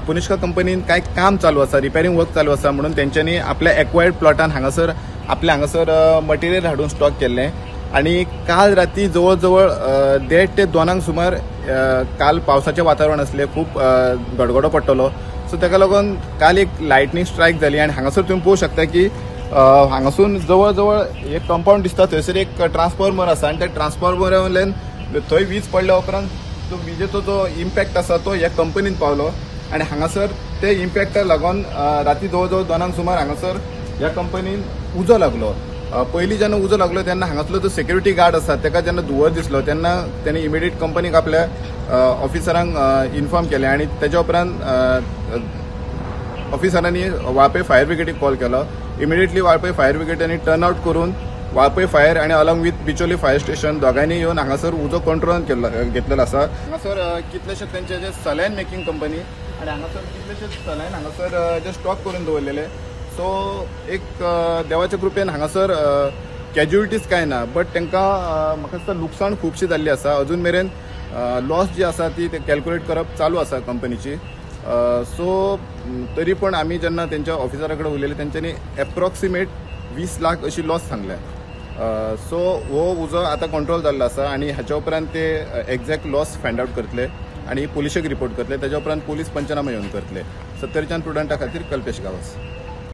पुनिष्का कंपनीन कांय काम चालू आसा, रिपेरींग वर्क चालू आसा म्हणून तेंच्यांनी आपल्या एक्वायर्ड प्लॉटान हांगासर आपल्या हांगासर मटेरियल हाडून स्टॉक केल्लें. आनी काल राती जवळ जवळ 1:30 ते 2 सुमार काल पावसाचें वातावरण आसलें, खूब गडगडो पडटलो, सो ताका लागून काल एक लायटनींग स्ट्रायक जाली. आनी हांगासर तुमी पळोवंक शकता की हांगासून जवळ जवळ एक कंपावंड दिसता, थंयसर एक ट्रान्सफॉर्मर आसा आनी त्या ट्रान्सफॉर्मरा वयल्यान थंय वीज पडल्या उपरांत तो विजेचो जो इम्पॅक्ट आसा तो ह्या कंपनीन पावलो आनी हांगासर ते इम्पॅक्टाक लागून राती जवळ जवळ 2 सुमार हांगासर ह्या कंपनीन उजो लागलो. पयलीं जेन्ना उजो लागलो तेन्ना हांगासलो जो सेक्युरिटी गार्ड आसा ताका जेन्ना धुंवर दिसलो तेन्ना तेणे इमिडिएट कंपनीक आपल्या ऑफिसरांक इन्फॉर्म केलें आनी तेच्या उपरांत ऑफिसरांनी वाळपय फायर ब्रिगेडीक कॉल केलो. इमिडिएटली वाळपय फायर ब्रिगेडांनी टर्न आवट करून वाळपय फायर आनी along with Bicholim fire station दोगांयनी येवन हांगासर उजो कंट्रोलान केल्लो घेतलेलो आसा. हांगासर कितलेशे तेंचे जे सलायन मेकिंग कंपनी आनी हांगासर कितलेशे सलायन हांगासर जे स्टॉक करून दवरलेले. सो एक देवाच्या कृपेन हांगासर कॅज्युलिटीज कांय ना, बट तांकां म्हाका दिसता लुकसाण खुबशी जाल्ली आसा. अजून मेरेन लॉस जी आसा ती कॅल्क्युलेट करप चालू आसा कंपनीची. सो तरी पण आमी जेन्ना तेंच्या ऑफिसरा कडेन उलयले तेंच्यांनी एप्रॉक्सिमेट 20 लाख अशी लॉस सांगल्या. सो हो उजो आतां कंट्रोल जाल्लो आसा आनी हाच्या उपरांत ते एग्जॅक्ट लॉस फायंड आवट करतले आनी पुलिशेक रिपोर्ट करतले. तेच्या उपरांत पुलीस पंचनामा येवन करतले. 70 प्रुडंटा खातीर कल्पेश गांवस.